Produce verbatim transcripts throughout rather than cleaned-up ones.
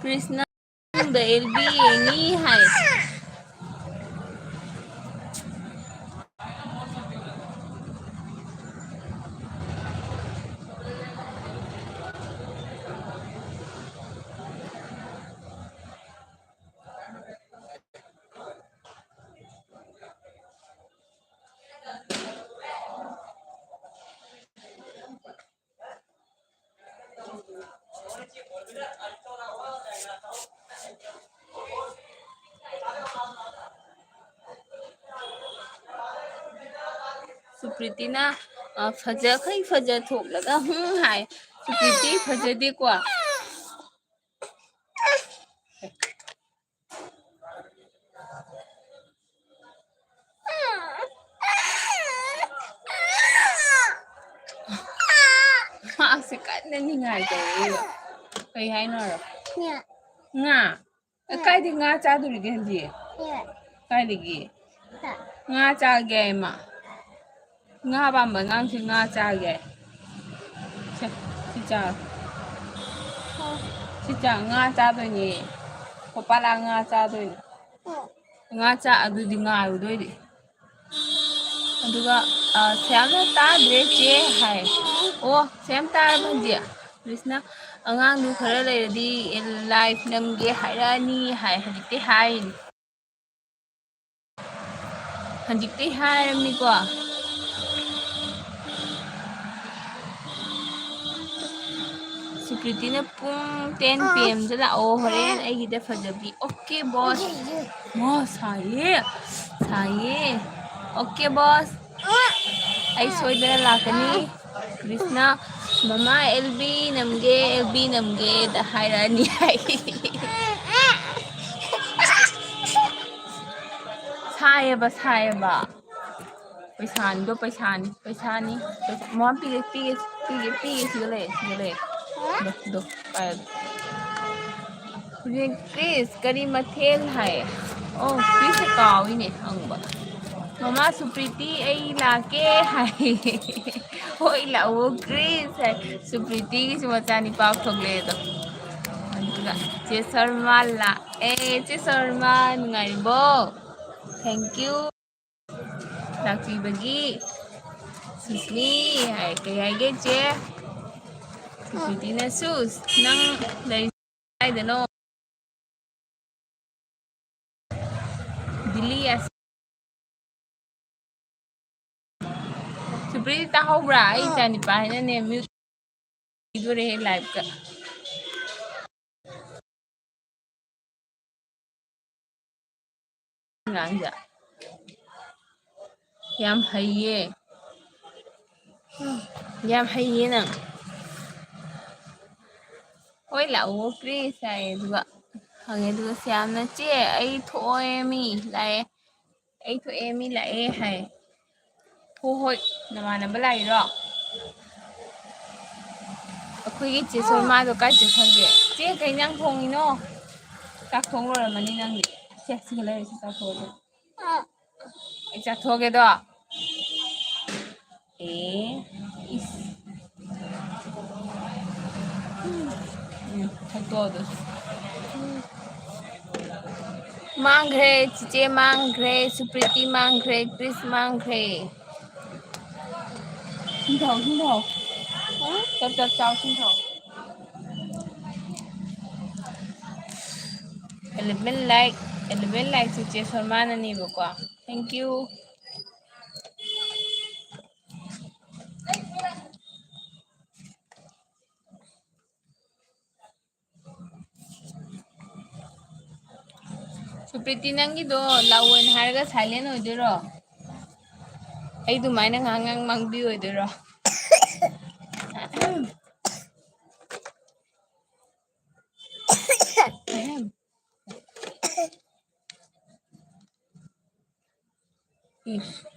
ꯀ꯭ꯔꯤꯁꯅ ꯃꯅꯨꯡꯗ L B ꯌꯦꯡꯉꯤ ꯍꯥꯏ꯫ ꯁꯨꯄ꯭ꯔꯤꯇꯤꯅ, ꯑ, ꯐꯖꯈꯩ ꯐꯖ ꯊꯣꯛꯂꯒ ꯍꯨꯝ ꯍꯥꯏ꯫ ꯁꯨꯄ꯭ꯔꯤꯇꯤ ꯐꯖꯗꯦꯀꯣ꯫ ꯃꯥꯁꯦ ꯀꯟꯅ ꯅꯤꯡꯉꯥꯏ ꯇꯧꯔꯤꯕ꯫ ꯀꯩ ꯍꯥꯏꯅꯣ ꯍꯥꯏꯔꯣ? ꯉꯥ꯫ ꯉꯥ? ꯑꯦ, ꯀꯥꯏꯗꯩ ꯉꯥ ꯆꯥꯗꯣꯔꯤꯒꯦ ꯍꯧꯖꯤꯛ? ꯀꯥꯏꯗꯒꯤ? ꯉꯥ ꯆꯥꯒꯦ ꯍꯥꯏ ꯃꯥ꯫ ꯉꯥ ꯄꯥꯝꯕ ꯑꯉꯥꯡꯁꯦ ꯉꯥ ꯆꯥꯒꯦ꯫ ꯁꯦ, ꯁꯤ ꯆꯥ꯫ ꯁꯤ ꯆꯥ, ꯉꯥ ꯆꯥꯗꯣꯏꯅꯦ꯫ ꯄꯄꯥ ꯂꯥꯛꯑ ꯉꯥ ꯆꯥꯗꯣꯏꯅꯦ꯫ ꯉꯥ ꯆꯥ, ꯑꯗꯨꯗꯤ ꯉꯥꯏꯔꯨꯗꯣꯏꯗꯤ꯫ ꯑꯗꯨꯒ, ꯑ, ꯁ꯭ꯌꯥꯝꯅ ꯇꯥꯗ꯭ꯔꯦ ꯆꯦ ꯍꯥꯏ꯫ ꯑꯣ, ꯁ꯭ꯌꯥꯝ ꯇꯥꯔꯕ ꯍꯧꯖꯤꯛ? ꯀ꯭ꯔꯤꯁꯅ, ꯑꯉꯥꯡꯗꯨ ꯈꯔ ꯂꯩꯔꯗꯤ live ꯅꯝꯒꯦ ꯍꯥꯏꯔꯛꯑꯅꯤ ꯍꯥꯏ, ꯍꯧꯖꯤꯛꯇꯤ ꯍꯥꯏꯔꯤꯅꯤ꯫ ꯍꯧꯖꯤꯛꯇꯤ ꯍꯥꯏꯔꯝꯅꯤꯀꯣ꯫ ꯁꯨꯄ꯭ꯔꯤꯇꯤꯅ ꯄꯨꯡ ten P M ꯗ ꯂꯥꯛꯑꯣ, ꯍꯣꯔꯦꯟ ꯑꯩꯒꯤꯗ ꯐꯖꯕꯤ꯫ Okay boss꯫ ꯃꯥ ꯁꯥꯏꯌꯦ, ꯁꯥꯏꯌꯦ꯫ Okay boss꯫ ꯑꯩ ꯁꯣꯏꯗꯅ ꯂꯥꯛꯀꯅꯤ꯫ ꯀ꯭ꯔꯤꯁꯅ, "ꯃꯃꯥ, L B ꯅꯝꯒꯦ, L B ꯅꯝꯒꯦꯗ" ꯍꯥꯏꯔꯛꯑꯅꯤ ꯍꯥꯏ꯫ ꯁꯥꯏꯌꯦꯕ, ꯁꯥꯏꯌꯦꯕ꯫ ꯄꯩꯁꯥꯅꯤꯗꯣ, ꯄꯩꯁꯥꯅꯤ, ꯄꯩꯁꯥꯅꯤ꯫ ꯄꯩꯁꯥ, ꯃꯃꯥ, ꯄꯤꯒꯦ, ꯄꯤꯒꯦ, ꯄꯤꯒꯦ, ꯄꯤꯒꯦ, ꯁꯤꯗ ꯂꯩ, ꯁꯤꯗ ꯂꯩ꯫ ꯗꯣ, ꯗꯣ, ꯄꯥꯏꯌꯣ꯫ ꯍꯧꯖꯤꯛ ꯀ꯭ꯔꯤꯁ, ꯀꯔꯤ ꯃꯊꯦꯜ ꯍꯥꯏ? ꯑꯣ, ꯀ꯭ꯔꯤꯁꯁꯦ ꯀꯥꯎꯏꯅꯦ ꯍꯪꯕ꯫ "ꯃꯃꯥ ꯁꯨꯄ꯭ꯔꯤꯇꯤ, ꯑꯩ ꯂꯥꯛꯀꯦ" ꯍꯥꯏ꯫ "ꯍꯣꯏ, ꯂꯥꯛꯑꯣ ꯀ꯭ꯔꯤꯁ" ꯍꯥꯏ꯫ ꯁꯨꯄ꯭ꯔꯤꯇꯤꯒꯤꯁꯨ ꯃꯆꯥꯅꯤꯄꯥ ꯊꯣꯛꯂꯛꯑꯦꯗꯣ꯫ ꯑꯗꯨ ꯆꯦ ꯁꯔꯃ ꯂꯥꯛꯑꯦ꯫ ꯆꯦ ꯁꯔꯃ, ꯅꯨꯡꯉꯥꯏꯔꯤꯕꯣ? Thank you ꯂꯥꯛꯄꯤꯕꯒꯤ꯫ ꯁꯨꯁꯃꯤ ꯍꯥꯏ, ꯀꯩ ꯍꯥꯏꯒꯦ ꯆꯦ? ꯁꯨꯁꯃꯤꯇꯤꯅ, ꯁꯨꯁ, ꯅꯪ ꯂꯩ ꯀꯥꯏꯗꯅꯣ? ꯗꯤꯜꯂꯤ ꯑꯁ-, ꯁꯨꯄ꯭ꯔꯤꯇꯤ ꯇꯥꯍꯧꯕ꯭ꯔꯥ? ꯑꯩ ꯏꯆꯥ ꯅꯤꯄꯥ ꯍꯥꯏꯅꯅꯦ, ꯃ꯭ꯌꯨꯠ ꯄꯤꯗꯣꯔꯦꯍꯦ ꯂꯥꯏꯞꯇ꯫ ꯑꯉꯥꯡꯁꯦ ꯌꯥꯝ ꯍꯩꯌꯦ꯫ ꯌꯥꯝ ꯍꯩꯌꯦ ꯅꯪ꯫ ꯍꯣꯏ ꯂꯥꯛꯑꯣ ꯄ꯭ꯂꯤꯁ ꯍꯥꯏꯌꯦ꯫ ꯑꯗꯨꯒ ꯍꯪꯉꯦ꯫ ꯑꯗꯨꯒ ꯁ꯭ꯌꯥꯝꯅ, "ꯆꯦ, ꯑꯩ ꯊꯣꯛꯑꯦ ꯃꯤ ꯂꯥꯛꯑꯦ꯫ ꯑꯩ ꯊꯣꯛꯑꯦ ꯃꯤ ꯂꯥꯛꯑꯦ" ꯍꯥꯏ꯫ "ꯍꯣ ꯍꯣꯏ, ꯅꯃꯥꯟꯅꯕ ꯂꯥꯛꯏꯔꯣ?" ꯑꯩꯈꯣꯏꯒꯤ ꯆꯦ ꯁꯣꯃꯥꯗꯣ ꯀꯥꯏ ꯆꯠꯈ꯭ꯔꯒꯦ? ꯆꯦ, ꯀꯩ ꯏꯟꯖꯥꯡ ꯊꯣꯡꯉꯤꯅꯣ? ꯆꯥꯛ ꯊꯣꯡ ꯂꯣꯏꯔꯝꯃꯅꯤ ꯅꯪꯗꯤ꯫ ꯁꯦ, ꯁꯤꯒ ꯂꯩꯔꯨꯁꯤ, ꯆꯥꯊꯣꯛꯑꯁꯤ꯫ ꯑꯩ ꯆꯥꯊꯣꯛꯑꯒꯦꯗꯣ꯫ ꯑꯦ, ꯏꯁ꯫ ꯎꯝ, ꯊꯛꯇꯣꯛꯑꯣ ꯑꯗꯨ꯫ ꯃꯥꯡꯈ꯭ꯔꯦ, ꯆꯤꯆꯦ ꯃꯥꯡꯈ꯭ꯔꯦ, ꯁꯨꯄ꯭ꯔꯤꯇꯤ ꯃꯥꯡꯈ꯭ꯔꯦ, ꯀ꯭ꯔꯤꯁ ꯃꯥꯡꯈ꯭ꯔꯦ꯫ ꯁꯤꯡꯊꯧ, ꯁꯤꯡꯊꯧ꯫ ꯇꯞ ꯇꯞ ꯆꯥꯎ, ꯁꯤꯡꯊꯧ꯫ Eleven like, eleven like ꯆꯤꯆꯦ ꯁꯣꯃꯥꯅꯅꯦꯕꯀꯣ꯫ Thank you꯫ ꯁꯨꯄ꯭ꯔꯤꯇꯤ, ꯅꯪꯒꯤꯗꯣ ꯂꯥꯛꯑꯣꯅ ꯍꯥꯏꯔꯒ ꯁꯥꯏꯂꯦꯟ ꯑꯣꯏꯗꯣꯏꯔꯣ? ꯑꯩ ꯑꯗꯨꯃꯥꯏꯅ ꯉꯥꯡ ꯉꯥꯡ ꯃꯥꯡꯕꯤ ꯑꯣꯏꯗꯣꯏꯔꯣ? ꯏꯁ꯫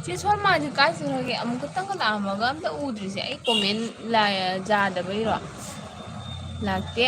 ꯆꯦ ꯁꯣꯃꯥꯁꯦ ꯀꯥꯏ ꯆꯠꯈ꯭ꯔꯒꯦ? ꯑꯃꯨꯛꯈꯛꯇꯪꯒ ꯂꯥꯛꯑꯝꯃꯒ ꯑꯝꯇ ꯎꯗ꯭ꯔꯤꯁꯦ꯫ ꯑꯩ ꯀꯣꯃꯦꯟ ꯂꯥ-, ꯌꯥꯗꯕꯩꯔꯣ? ꯂꯥꯛꯇꯦ꯫